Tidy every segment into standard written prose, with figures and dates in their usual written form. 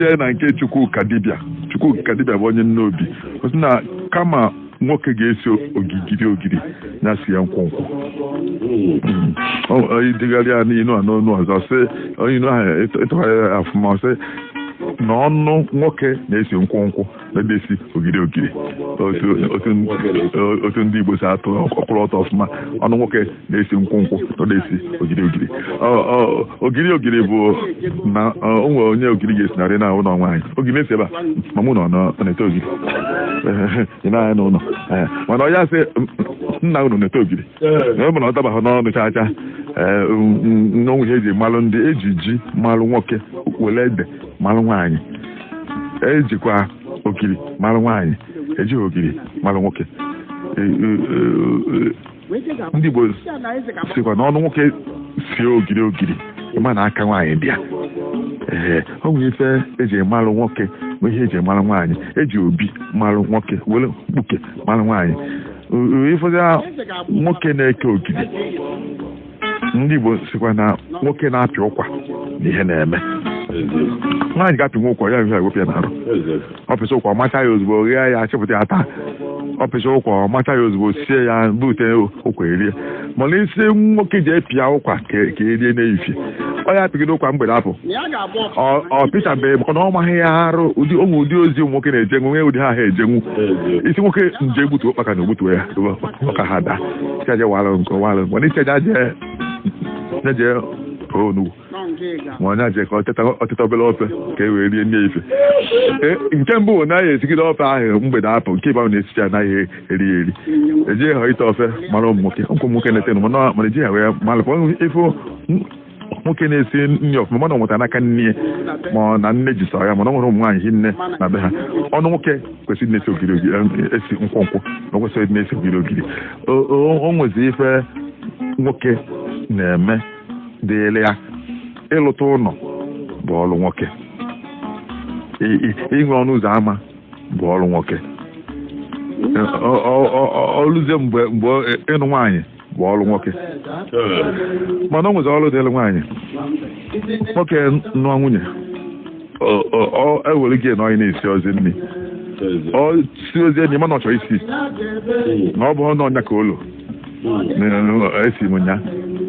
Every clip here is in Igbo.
Jee na nke Chukwuka dibịa. Chukwuka dibịa bụ onye Nnobi. Ọ sị na kama nwoke ga-esi ogigiri ogiri ya sie nkwụ nkwụ. Idegharị ya n'inu a n'onu ọzọ, sị inu ahụ ịtụgharị ya ọfụma, ọ sị na ọnụ nwoke na-esi nkwụ nkwụ na-esi ogiri ogiri. Otu ndị Igbo si atụ ọkwụrụ ọtọ ọfụma, ọnụ nwoke na-esi nkwụ nkwụ na na-esi ogiri ogiri. Ogiri ogiri bụ na o nwere onye ogiri ga-esinarị na ụlọ nwaanyị. Ogiri na-esi ebe a ma mụ nọ na-ete ogiri ị na-anya n'ụlọ, mana ọ ya sị nna unu na-ete ogiri na ọ bụ na ọ dabaghị n'ọnụ chaa chaa. N'onwe ihe eji malụ ndị eji ji malụ nwoke, were ede malụ nwaanyị, ejikwa ogiri malụ nwaanyị, ejighị ogiri malụ nwoke. Ndị Igbo sikwa na ọnụ nwoke sie ogiri ogiri, ịma na aka nwaanyị dị ya. Ee, ọ nwere ife eji malụ nwoke, nwee ihe eji malụ nwaanyị. Eji obi malụ nwoke, were mkpuke malụ nwaanyị. Ifụza nwoke na-eke ogiri, ndị Igbo sikwa na nwoke na-apị ụkwa na ihe na-eme. Nwaanyị ga-apị nwa ụkwa ya, ihe ewepụ ya n'arụ. Ọ pịcha ụkwa, ọmacha ya ozugbo, ghee ya, chịpụta ya taa. Ọ pịcha ụkwa, ọmacha ya ozugbo, sie ya, bute ụkwa, erie. Mana isi nwoke ji epịa ụkwa ka erie n'ehihie, ọ ya apịgide ụkwa mgbede apụ, ọ pịchabeghị, maka na ọ maghị ya arụ. Ụdị ụmụ ụdị ozi ụmụ nwoke na-ejenwu nwee ụdị ha ha ejenwu. Isi nwoke nje egbutu ụkpaka na ogbutuo ya ọka ha daa, isi aje walụ nke walụ. Mana isi aja jee jee onugbu, ma onye aje ka ọ teta obere ofe ka e wee rie nne ife. Nke mbụ bụ na ya esigide ofe ahụ mgbede apụ. Nke ịba na-esicha anaghị eri ya eri. Ejighị ha ite ofe mara ụmụ nwoke nkwụ nwoke na-ete, mana ejighị ha wee malụ ife nwoke na-esi nri ọfụma. Mana ọ nwetara n'aka nne ya, ma ọ na nne ji sọ ya, mana ọ nwere ụmụ nwaanyị hinne na be ha. Ọnụ nwoke kwesịrị na-esi ogiri ogiri, esi nkwụ nkwụ, na o kwesịrị na-esi ogiri ogiri. O nwezi ife nwoke na-eme dịịrị ya. Ịlụta ụlọ bụ ọrụ nwoke, inwe ọnụ ụzọ ámá bụ ọrụ nwoke, ọlụzie mgbe ịnụ nwaanyị bụ ọrụ nwoke. Mana o nwezi ọrụ dịrị nwaanyị. Nwoke nụọ nwunye, ewere gị na onye na-esi ozi nri, ọ si ozi enyi, mana ọ chọrọ isi na ọ bụrụ na ọnya ka olo esi m nya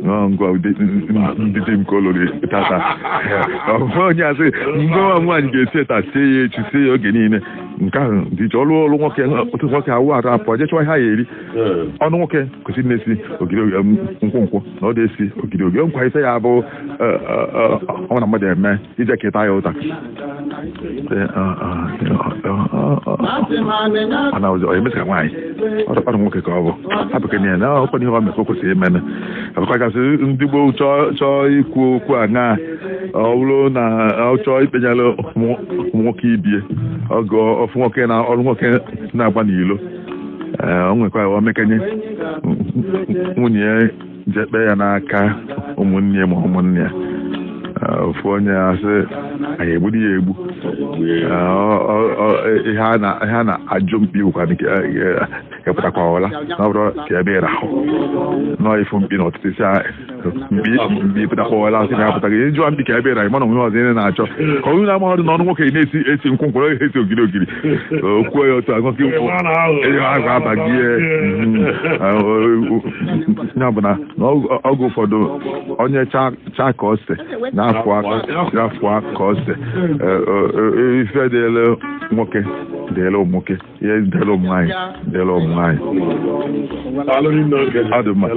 ngwa ndị di m ka olori tata. Onye asị ngwa nwaanyị ga-esi eta, sie ya echi, sie ya oge niile. Nke ahụ dị iche. Ọrụ ọrụ nwoke, otu nwoke awụ arụ apụọ jee chọwa ihe a ya eri. Ọnụ nwoke kwesịrị na-esi ogiri nkwụ nkwụ na ọ dị-esi ogiri ogiri. Nkwa ife ya bụ ọ na mmadụ eme ije keta ya ụta ọ na ụzọ emesịka nwaanyị ọrụ nwoke ka ọ bụ hapụkenye ya na ọkwa ihe ọ mere o kwesịrị ime. Abụkwagasị ndị gboo chọọ ikwu okwu a na ọ bụrụ na ọ chọọ ikpenyere ụmụ nwoke ibie ọgụ ofu nwoke na ọrụ nwoke na-agba n'ilo. Ee, o nwekwa o mekenye nwunye ya jee kpee ya n'aka ụmụnne ya ma ụmụnne ya. Ofu onye asị anyị egbudu ya egbu. Ihe a na-ajụ mkpi bụkwa nke epụtakwa ụla na ọ bụrụ ka ebe ịrahụ nọọ ifu mkpi na ọtụtụ isi mkpi mkpi pụtakwa ụla, sị na ya pụtaghị. Ịjụọ mkpi ka ebe ịrahụ, mana onwe ọzọ ị na-achọ ka onye na-amaghị n'ọnụ nwoke na-esi esi nkwụ nkwụ esi ogiri ogiri okwuo ya otu a nwoke ahụ abaghị ya bụ na oge ụfọdụ onye chaa ka ose na-afụ ka ose. Ife dịrị nwoke dịrị ụmụ nwoke, ihe dịrị ụmụ nwaanyị dịrị ụmụ nwaanyị. Ọ dị mma.